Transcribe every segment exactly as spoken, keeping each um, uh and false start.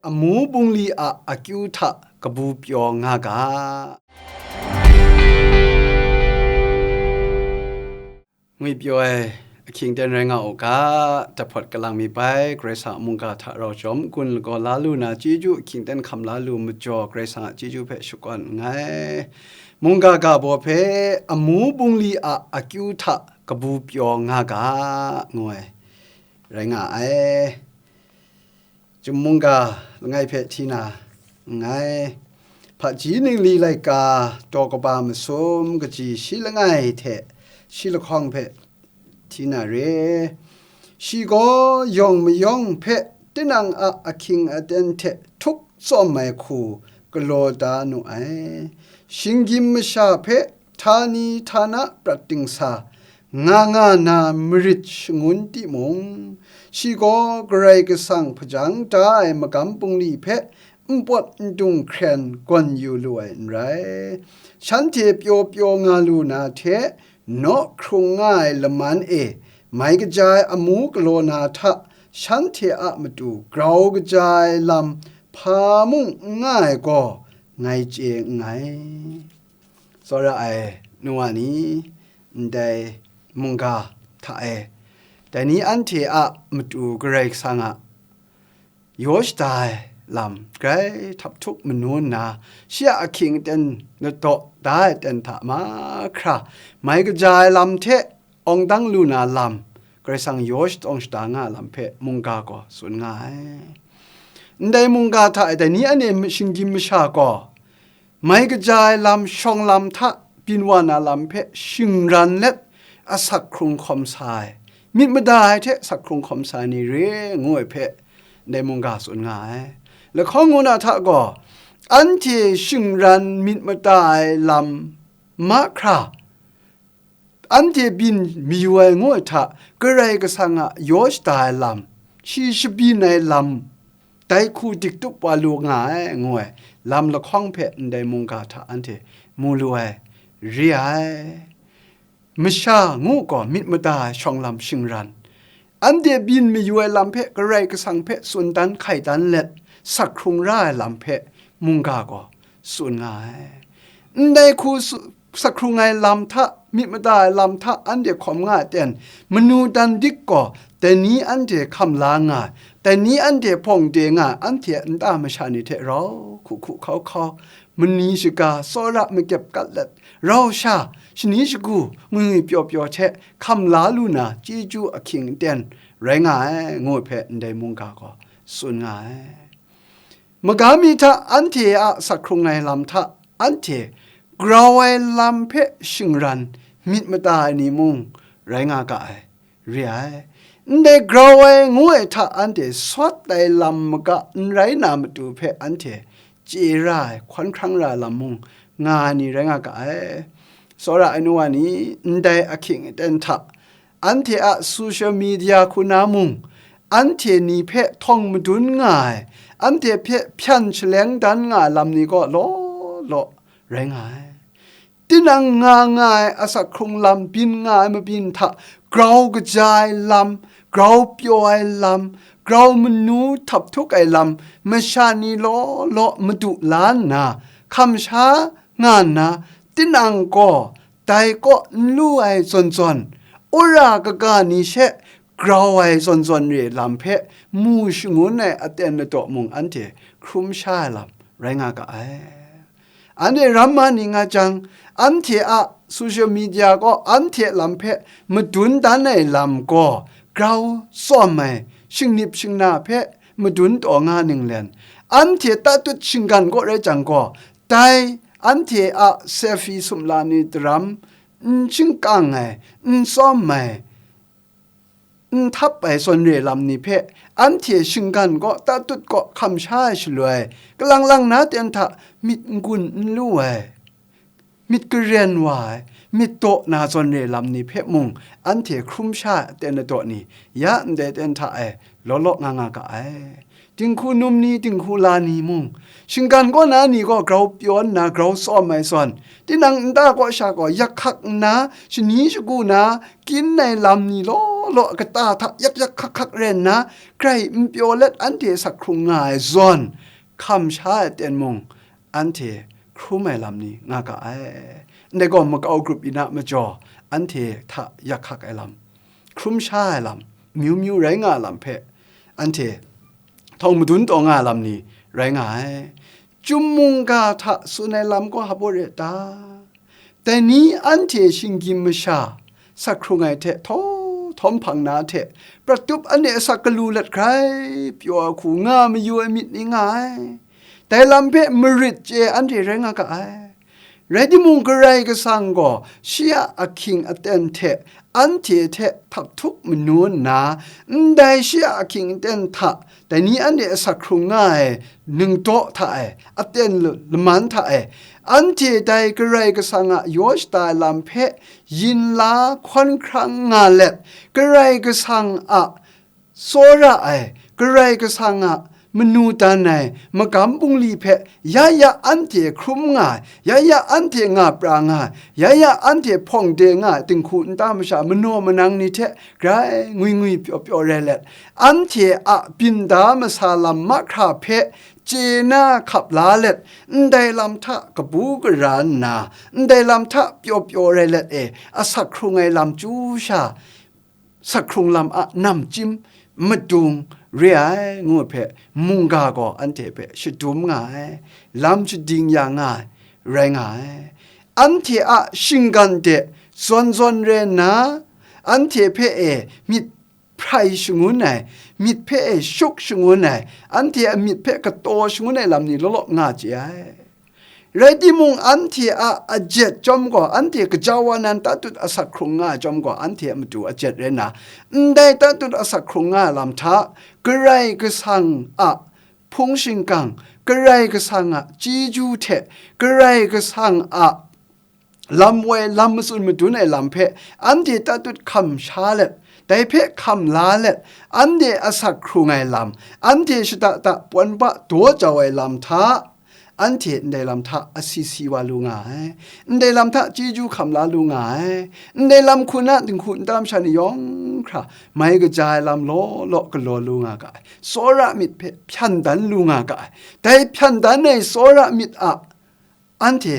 amu bungli a akyu hta kabu pyaw nga ga. Ngwipyaw ai ahkying ten rai nga u ga, tahpawt kalang mi bai, Karai Kasang a mungga hta rau jawm gun lagaw la lu na, chyeju ahkying ten hkam la lu majaw, Karai Kasang a chyeju hpe shakawn nngai. Mungga ga baw hpe amu bungli a akyu hta kabu pyaw nga ga, ngu ai, rai nga ai. Chyum mungga langai hpe hti na nngai. Hpaji ningli laika daw kaba masum kaji shi langai hte shi lahkawng hpe hti na re. Shi gaw yawng mayawng hpe tinang a ahkying aten hte htuk tsawm ai hku galaw da nu ai. Shinggyim masha hpe htani htana prat dingsa nga nga na marit shangun timung, shi gaw Karai Kasang hpajang da ai magam bungli hpe npawt ndung hkren gawn yu lu ai n rai. Shanhte pyaw pyaw nga lu na hte, naw hkrung nga ai laman e mai kaja ai amu galaw na hta shanhte a matu grau kaja ai lam hpa mung n nga ai gaw ngai chye nngai. Tsawra ai nu wa ni, ndai mungga hta e, dai ni anhte a matu Karai Kasang a yaw shada ai lam grai htap htuk manu nna, shi a ahkying aten ladaw da ai aten hta mahkra mai kaja ai lam hte awng dang lu na lam, Karai Kasang yaw shatawng shada nga ai lam hpe mungga gaw tsun nga ai. Ndai mungga hta e dai ni anhte shinggyim masha gaw, mai kaja ai lam, shawng lam hta byin wa na lam hpe shingran let asak hkrung hkawm sa ai, myit mada ai hte asak hkrung hkawm sa ai ni re, ngu ai hpe ndai mungga tsun nga ai. Lahkawng ngu na hta gaw, anhte shingran myit mada ai lam mahkra, anhte byin mayu ai ngu ai hta, Karai Kasang a yaw shada ai lam, shi shabyin ai lam, dai hku dik tup wa lu nga ai, ngu ai lam lahkawng hpe ndai mungga hta anhte mu lu ai, re ai. Masha ngu gaw myit mada ai shawng lam shingran, anhte byin mayu ai lam hpe Karai Kasang hpe tsun dan hkai dan let, sak hkrung ra ai lam hpe mungga gaw tsun nga ai. Ndai hku su-, sak hkrung ai lam hta, myit mada ai lam hta anhte hkawm nga ai ten, manu dan dik gaw, dai ni anhte hkam la nga ai, dai ni anhte hpawng de nga ai, anhte a nta masha ni hte rau hku hku hkau hkau, mani shaga, tsawra makyep kat let, rau sha, shani shagu, ngwi ngwi pyaw pyaw hte hkam la lu na, chyeju ahkying aten rai nga ai, ngu ai hpe ndai mungga gaw tsun nga ai. Magam mi hta anhte a sak hkrung ai lam hta anhte grau ai lam hpe shingran myit mada ai ni mung rai nga ga ai, re ai. Ndai grau ai ngu ai hta anhte sawt ai lam maga n rai na matu hpe anhte chye ra ai, hkawn hkrang ra ai lam mung nga ai ni rai nga ga ai. Tsawra ai nu wa ni, ndai ahkying aten hta, anhte a social media hku na mung, anhte ni hpe htawng madun nga ai, anhte hpe hpyan shaleng dan nga ai lam ni gaw law law rai nga ai. Tinang nga nga ai asak hkrung lam byin nga ai mabyin hta grau kaja ai lam, grau pyaw ai lam, grau manu htap htuk ai lam, masha ni law law madu la nna, hkam sha nga nna, tinang gaw dai kaw n lu ai zawn zawn, wora kaga ni she grau ai zawn zawn re lam hpe mu shangun ai aten ladaw mung anhte hkrum sha ai lam rai nga ga ai. Anhte ramma ni nga jang, anhte a social media gaw anhte lam hpe madun dan ai lam gaw grau tsawm ai, shingnip shingna hpe madun taw nga ninglen, anhte tatut shinggan gaw rai jang gaw, dai anhte a selfie sumla ni daram, n shingkang ai, n tsawm ai, n htap ai zawn re lam ni hpe, anhte shinggan gaw, tatut gaw, hkam sha ai shaloi, kalang lang na ten hta myit n gun n lu ai, myit karen wa ai, myit daw na zawn re lam ni hpe mung, anhte hkrum sha ai aten ladaw ni, ya ndai ten hta e law law nga nga ga ai. Dinghku num ni, dinghku la ni mung, shinggan kaw na ni gaw grau pyaw nna grau tsawm ai zawn, tinang nta kaw sha gaw yak hkak nna, shani shagu na, kyin ai lam ni law law kata hta yak yak hkak hkak rai nna, grai n pyaw let anhte asak hkrung nga ai zawn, hkam sha ai aten mung, anhte hkrum ai lam ni nga ga ai. Ndai gaw makau grup yin a majaw, anhte hta yak hkak ai lam, hkrum sha ai lam, myu myu rai nga ai lam hpe, anhte htawng madun taw nga ai lam ni rai nga ai. Chyum mungga hta tsun ai lam gaw hpa baw re ta? Dai ni anhte shinggyim masha, sak hkrung ai hte htawm hpang na hte, prat tup anhte asak galu let hkrai pyaw ai hku nga mayu ai myit ni nga ai. Dai lam hpe marit chye ai anhte rai nga ga ai. Rai timung, Karai Kasang gaw shi a ahkying aten hte anhte hte htap htuk manu nna, ndai shi a ahkying aten hta dai ni anhte asak hkrung nga ai ningdaw hta e, aten lu-, laman hta e, anhte dai Karai Kasang a yaw shada ai lam hpe yin la hkawn hkrang nga let, Karai Kasang a tsawra ai, Karai Kasang a manu dan ai magam bungli hpe ya ya anhte hkrum nga ai, ya ya anhte nga pra nga ai, ya ya anhte hpawng de nga ai dinghku nta masha manaw manang ni hte grai ngwi ngwi pyaw pyaw rai let, anhte a byin da masa lam mahkra hpe chye na hkap la let, ndai lam hta kabu gara nna, ndai lam hta pyaw pyaw rai let e, asak hkrung ai lam chyu sha, sak hkrung lam a namchyim madung re ai ngu ai hpe, mungga gaw anhte hpe shadum nga ai, lam shading ya nga ai, rai nga ai. Anhte a shinggan de zawn zawn re nna, anhte hpe e myit hprai shangun ai, myit hpe e shuk shangun ai, anhte a myit hpe kataw shangun ai lam ni law law nga chye ai. Rai timung, anhte a ajet chyawm gaw, anhte gaja wa nan tatut asak hkrung nga ai chyawm gaw, anhte a matu ajet rai nna, ndai tatut asak hkrung nga ai lam hta, Karai Kasang a hpung shingkang, Karai Kasang a chyeju hte, Karai Kasang a lam woi, lam matsun madun ai lam hpe, anhte tatut hkam sha let, dai hpe hkam la let, anhte asak hkrung ai lam, anhte shada da pawn ba daw jau ai lam hta, anhte ndai lam hta asi si wa lu nga ai, ndai lam hta chyeju hkam la lu nga ai, ndai lam hku na dinghku nta masha ni yawng hkra mai kaja ai lam law law galaw lu nga ga ai, tsawra myit hpe hpyan dan lu nga ga ai, dai hpyan dan ai tsawra myit a anhte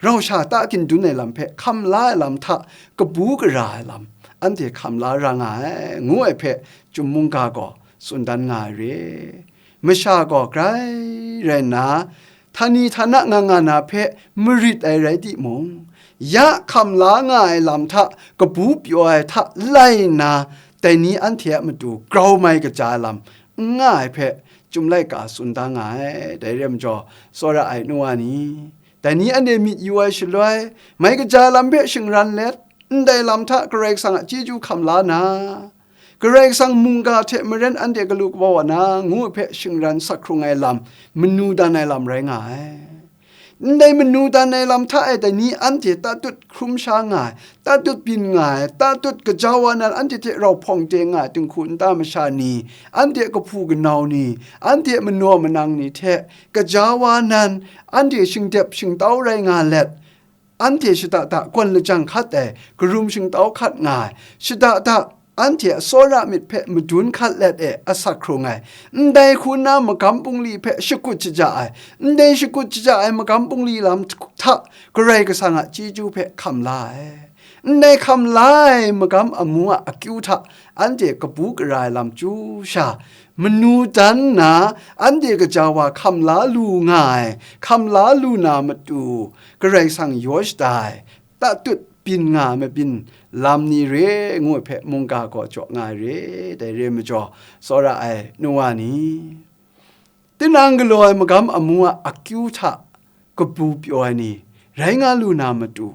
rau sha ta gindun ai lam hpe hkam la ai lam hta kabu gara ai lam, anhte hkam la ra nga ai, ngu ai hpe, Chyum mungga gaw tsun dan nga ai re. Masha gaw grai rai nna, htani htana nga nga na hpe marit ai rai timung, ya hkam la nga ai lam hta kabu pyaw ai hta lai nna, dai ni anhte a matu grau mai kaja ai lam n nga ai hpe, Chyum laika tsun da nga ai. Dai re ai majaw, tsawra ai nu wa ni, dai ni anhte myit yu ai shaloi, mai kaja ai lam hpe shingran let, ndai lam hta Karai Kasang a chyeju hkam la na, Karai Kasang mungga hte maren anhte galu kaba wa na, ngu ai hpe shingran sak hkrung ai lam, manu dan ai lam rai nga ai. Ndai manu dan ai lam hta e dai ni anhte tatut hkrum sha nga ai, tatut byin nga ai, tatut gaja wa nan anhte hte rau hpawng de nga ai dinghku nta masha ni, anhte kahpu kanau ni, anhte manaw manang ni hte gaja wa nan, anhte shingdep shingtau rai nga let, anhte shada da gawn lajang hkat ai, karum shingtau hkat nga ai, shada da anhte a tsawra myit hpe madun hkat let e asak hkrung ai, ndai hku nna magam bungli hpe shakut shaja ai, ndai shakut shaja ai magam bungli lam hta Karai Kasang a chyeju hpe hkam la ai, ndai hkam la ai magam amu a akyu hta anhte kabu gara ai lam chyu sha, manu dan nna anhte gaja wa hkam la lu nga ai, hkam la lu na matu, Karai Kasang yaw shada ai, tatut byin nga mabyin lam ni re, ngu ai hpe mungga gaw jaw nga ai re. Dai re ai majaw, tsawra ai nu wa ni, tinang galaw ai magam amu a akyu hta kabu pyaw ai ni rai nga lu na matu,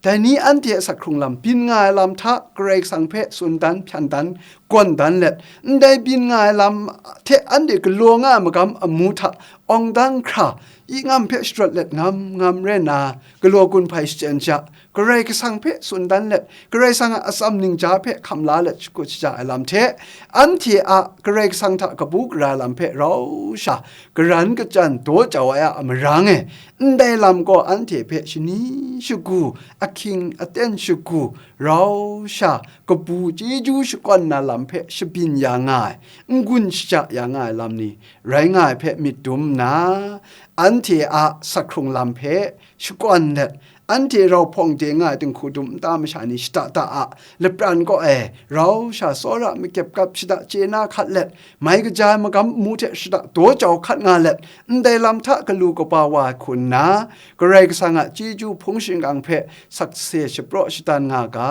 dai ni anhte a sak hkrung lam byin nga ai lam hta Karai Kasang hpe tsun dan hpyan dan gawn dan let, ndai byin nga ai lam hte anhte galaw nga ai magam amu hta awng dang hkra, i ngam hpe sharawt let ngam ngam rai nna, galaw gun hpai shachyen sha, Karai Kasang hpe tsun dan let, Karai Kasang a atsam ningja hpe hkam la let shakut shaja ai lam hte, anhte a Karai Kasang hta kabu gara ai lam hpe rau sha garan kachyan daw jau ai a marang e, ndai lam gaw anhte hpe shani shagu, ahkying aten shagu, rau sha kabu chyeju shakawn na lam hpe shabyin ya nga ai, n-gun shaja ya nga ai lam ni rai nga ai hpe myit dum nna, anhte a sak hkrung lam hpe shakawn let, anhte rau hpawng de nga ai dinghku dum nta masha ni shada da a, lapran kaw e rau sha tsawra makyep kap shada chye na hkat let, mai kaja ai magam amu hte shada daw jau hkat nga let, ndai lam hta galu kaba wa ai hku nna, Karai Kasang a chyeju hpung shingkang hpe sakse shapraw shadan nga ga.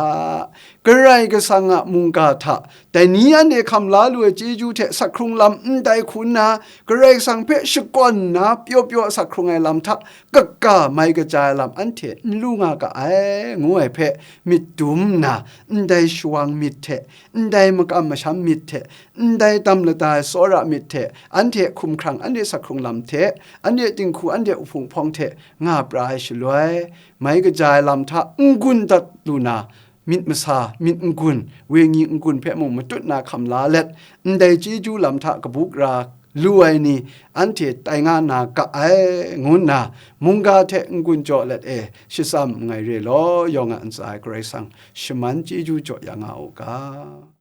Karai Kasang a mungga hta dai ni anhte hkam la lu ai chyeju hte sak hkrung lam ndai hku nna, Karai Kasang hpe shakawn nna pyaw pyaw sak hkrung ai lam hta kaga mai kaja ai lam anhte n lu nga ga ai, ngu ai hpe myit dum nna, ndai shawang myit hte, ndai makam masham myit hte, ndai dam lada ai tsawra myit hte, anhte hkumhkrang, anhte sak hkrung lam hte, anhte dinghku, anhte uhpung hpawng hte nga pra ai shaloi, mai kaja ai lam hta n-gun dat lu na, myit masa, myit n-gun, wenyi n-gun hpe mung matut na hkam la let, ndai chyeju lam hta kabu gara lu ai ni, anhte tai nga na ga ai, ngu nna, mungga hte n-gun jaw let e, shatsam nngai re law, yawng a ntsa e Karai Kasang shaman chyeju jaw ya nga u ga.